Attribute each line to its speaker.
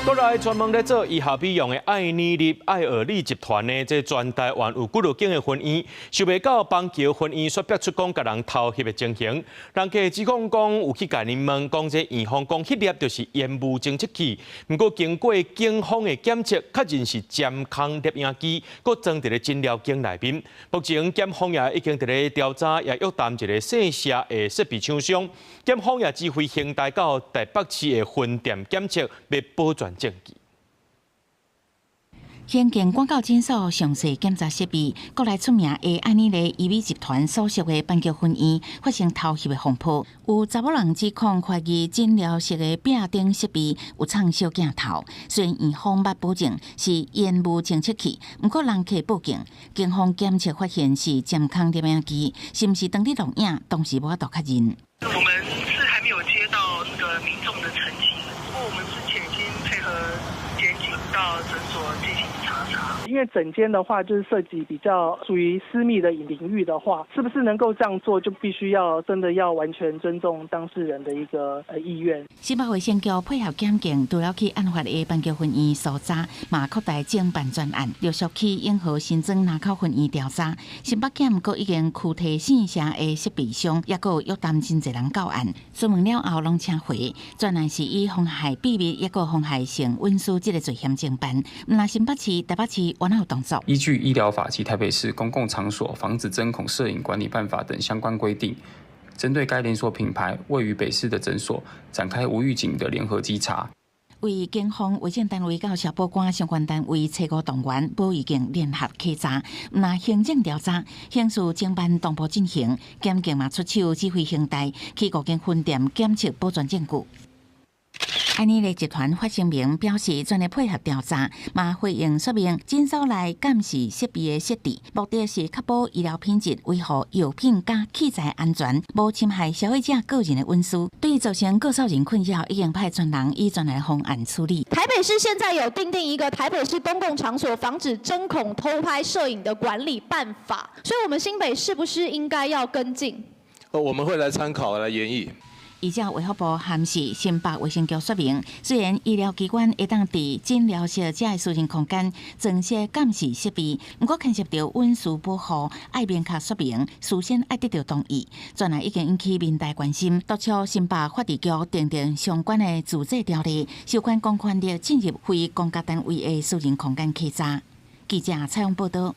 Speaker 1: 國內專門咧做醫學美容的愛妮麗愛爾利集團呢，這全台灣有幾落間的分院，想袂到邦橋分院煞爆出講共人偷翕的情形。人客指控講有去共𪜶問，講這院方講彼粒就是煙霧偵測器，毋過經過警方的檢測，確認是針孔攝影機，閣裝佇咧診療間內面。目前檢方也已經佇咧調查，也約談一个姓謝的設備廠商。檢方也指揮刑大到台北市的分店檢測，欲保全證據。
Speaker 2: 興建廣告診所詳細檢查設備，國內出名的愛妮麗醫美集團所屬的板橋分院發生偷翕的風波，有查某人指控懷疑診療室的壁頂設備有藏小鏡頭，雖然院方捌保證是煙霧偵測器，毋過人客報警，警方檢測發現是針孔攝影機，是毋是當佇錄影，當時無法度確認。
Speaker 3: 我們是還沒有接到那個民眾的澄清，不過我們之前已經配合檢警到診所進行查查。
Speaker 4: 因為診間的話，就是涉及比較屬於私密的領域的話，是不是能夠這樣做，就必須要真的要完全尊重當事人的一個意願。
Speaker 2: 新北衛生局配合檢警，除了去案發的板橋分院搜查，嘛擴大偵辦專案，陸續去永和、新莊、林口分院調查。新北檢閣已經拘提姓謝的設備商，抑閣約談真濟人到案。詢問了後，攏請回。專案是以妨害秘密，抑閣妨害性隱私這個罪嫌偵辦。毋但新北市、台北市原來有動作。
Speaker 5: 依據醫療法及台北市公共場所防止針孔攝影管理辦法等相關規定，針對該連鎖品牌位於北市的診所展開無預警的聯合稽查。
Speaker 2: 為警方、衛生單位佮消保官相關單位齊五動員，保已經聯合稽查，毋但行政調查，刑事偵辦同步進行，檢警嘛出手指揮刑大去五間分店檢測保全證據。愛妮麗集團發聲明表示，全力配合調查，嘛回應說明診所內監視設備的設置，目的是確保醫療品質、維護藥品佮器材安全，無侵害消費者個人的隱私。對造成告訴人困擾，已經派專人以專案方案處理。
Speaker 6: 台北市現在有訂定一個台北市公共場所防止針孔偷拍攝影的管理辦法，所以我們新北是不是應該要跟進？
Speaker 7: 我們會來參考來研議。
Speaker 2: 依照衛福部函示新北衛生局說明，雖然醫療機關會當佇診療室這个私人空間裝設監視設備，毋過牽涉著隱私保護，愛明確說明，事先愛得著同意。專案已經引起民代關心，督促新北法制局訂定相關的自治條例，授權公權力進入非公家單位的私人空間稽查。記者採訪報道。